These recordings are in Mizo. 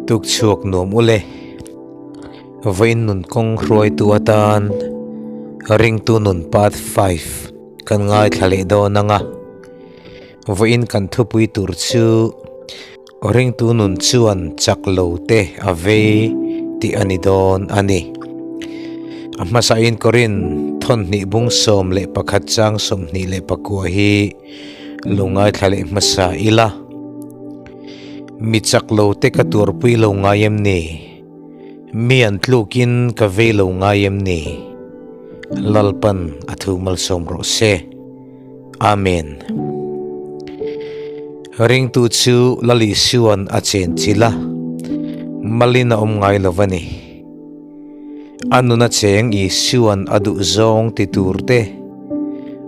Tukchhuak nuam ule. Vawiin nun kawng hruaitu atan Ringtu Nun Part 5 kan ngaithla leh dawn ang a. Vawiin kan thupui tur chu Ringtu nun chuan chak lo te a vei tih a ni dawn a ni. A hmasain Korin thawnhnih bung 11 chang 29 hi lo ngaithla leh hmasa ila. Mi chak lo te ka tuarpui lo ngai em ni? Mi an tlukin ka vei lo ngai em ni? Lalpan a thu malsawm rawh se. Amen. Ringtu chu Lal Isua'n a chen chilh a, malin a awm ngai lo a ni. A nuna cheng Isua'n a duh zawng ti tur te,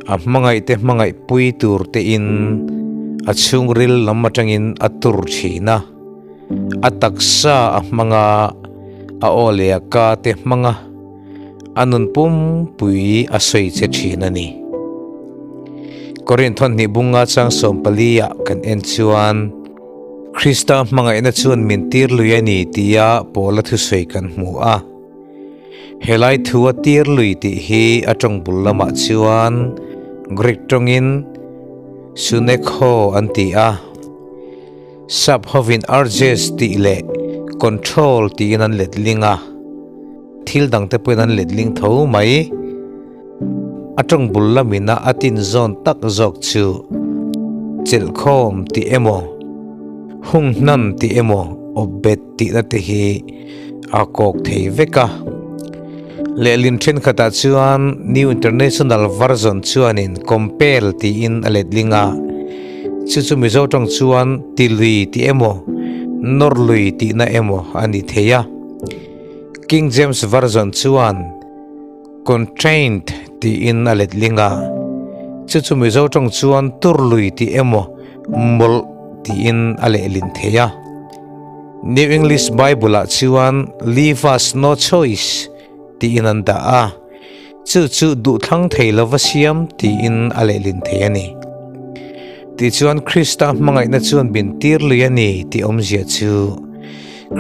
a hmangaih te hmangaih pui tur tein a chhungril lam atangin a tur thin a, a taksa a hmang a, a aw leh a ka te hmang a, A nun pumpui a sawi che thin a ni. Korinth thawhnih bunga chang 14 ah kan en chuan Krista hmangaihna chuan min tir lui a ni tia Paula thusawi kan hmu a. Helai thu a tir lui tih hi a tawng bul lamah chuan Greek tawngin sunekho an ti a. Sap hovin urges tih leh control tiin an letling a, thil dangte pawhin an letling tho mai. A tawng bul lamina a tin zawn tak zawk chu chelhkhawm tih emaw, hung hnan tih emaw, awpbet tihna te hi a kawk thei vek a. Lehlin thenkhatah chuan New International Version chuanin compel tiin a letling a, chu chu Mizo tawng chuan ti lui tih emaw, nawr lui tihna emaw a ni thei a. King James Version chuan constrained tiin a letling a, chu chu Mizo tawng chuan tur lui tih emaw, mawlh tiin a lehlin thei a. New English Bible-ah chuan Leave us no choice tiin an dah a, chu chu duhthlang thei lova siam tiin a lehlin thei a ni. Tichuan Krista hmangaihna chuan min tir lui a ni tih awmzia chu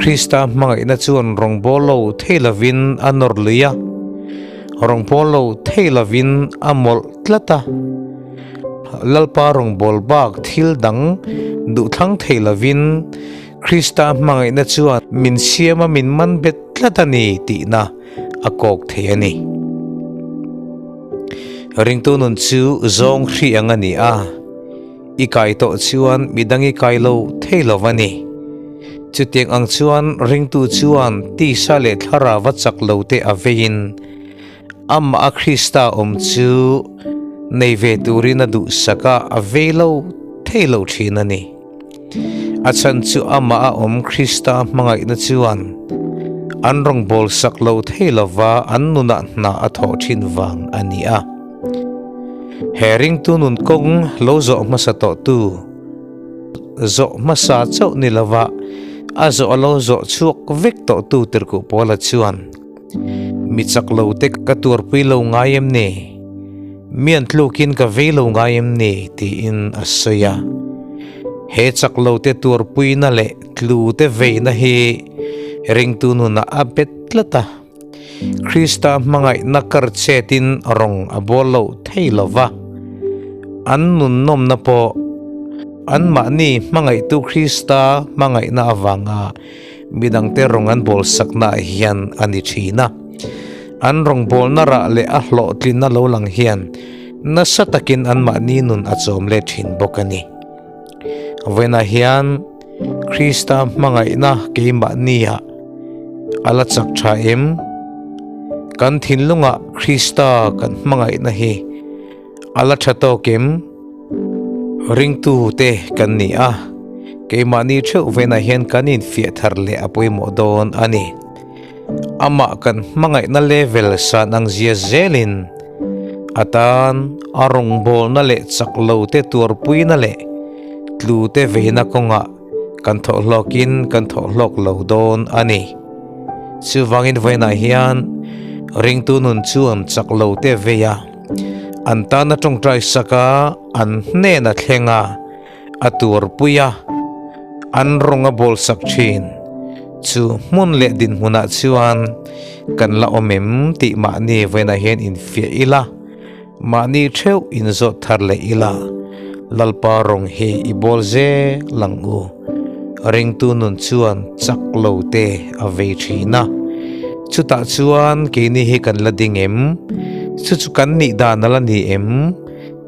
Krista hmangaihna chuan rawngbâwl lo thei lovin a nawr lui a, rawngbâwl lo thei lovin a mawlh tlat a. Lalpa rawngbâwl bâk thil dang duhthlang thei lovin Krista hmangaihna chuan min siam a min man bet tlat a ni tihna a kâwk thei a ni. Ringtu nun chu zawng hri ang a ni a, i kai tawh chuan midang i kai lo thei lo a ni. Chutiang ang chuan ringtu chuan tisa leh thlarau a chak lo te a veiin, Amah a Krista awm chu nei ve turin a duhsak a, a vei lo thei lo thin a ni. A chhan chu amah a awm Krista hmangaihna chuan an rawngbâwl sak lo thei lova an nunah hna a thawh thin vang a ni a. He ringtu nun kawng lo zawh hmasa tawhtu, zawh hmasa chauh ni lova a zawh a lo zawh chhuak vek tawhtu Tirhkoh Paula chuan, Mi chak lo te ka tuarpui lo ngai em ni? Mi an tlukin ka vei lo ngai em ni? tiin a sawi a. He chak lo te tuarpuina leh tlu te veina hi ringtu nunah a bet tlat a. Krista hmangaihna kar chetin rawng a bawl loh thei lo va. An nunnawmna pawh anmahni hmangaihtu Krista hmangaihna avanga Midangte rawng an bawl saknaah hian a ni thin a. An rawngbawlna rah leh a hlawhtlinna lo lang hian nasa takin anmahni nun a chawm leh thin bawk a ni. Vawiinah hian Krista hmangaihna keimahniah a la chak tha em? Kan thinlungah Krista kan hmangaihna hi A la tha tawk em? Ringtute kan ni a, keimahni theuh venah hian kan infiah thar leh a pawimawh dawn a ni. Amah kan hmangaihna level san ang zia zelin a tan a rawngbawlna leh chak lo te tuarpuina leh tlu te veina kawngah kan thawh hlawkin kan thawh hlawk lo dawn a ni. Chuvangin vawiinah hian ringtu nun chuan chak lo te vei a, An tana tawngtai sak a, an hnena thleng a, a tuarpui a, an rawng a bawl sak thin. Chu hmun leh dinhmunah chuan kan la awm em tih mahni vawiinah hian infiah ila, mahni theuh inzawt thar leh ila, Lalpa rawng hi i bawl zel ang u. Ringtu nun chuan chak lo te a vei thin a. Chutah chuan keini hi kan la ding em? Chu chu kan nih dan a la ni em?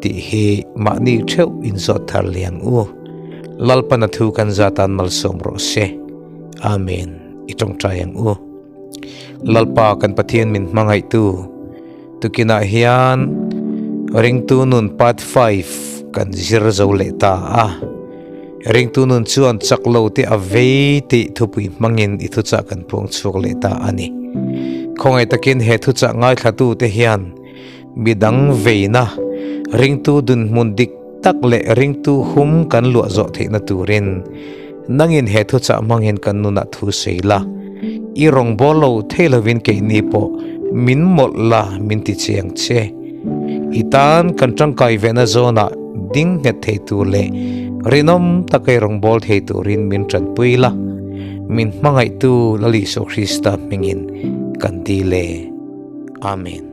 Tih hi mahni theuh inzawt thar leh ang u. Lalpan a thu kan zatan malsawm rawh se. Amen. I tawngtai ang u. Lalpa kan Pathian min hmangaihtu tukinah hian ringtu nun part 5 kan zir zo leh ta a. Ringtu nun chuan chak lo te a vei tih thupui hmangin i thuchah kan puang chhuak leh ta a ni. Khawngaih takin he thuchah ngaithlatu te hian Midang veina, ringtu dunhmun dik tak leh ringtu hum kan luah zawh theihna turin nangin he thuchah hmangin kan nunah thu sawi la, i rawngbâwl lo thei lovin keini pawh min mawlh la min ti chiang che. I tan kan tangkai vehna zawnah ding nghet thei tur leh rinawm taka i rawngbâwl thei turin min tanpui la, min hmangaihtu Lal Isua Krista hmingin kan dil e. Amen.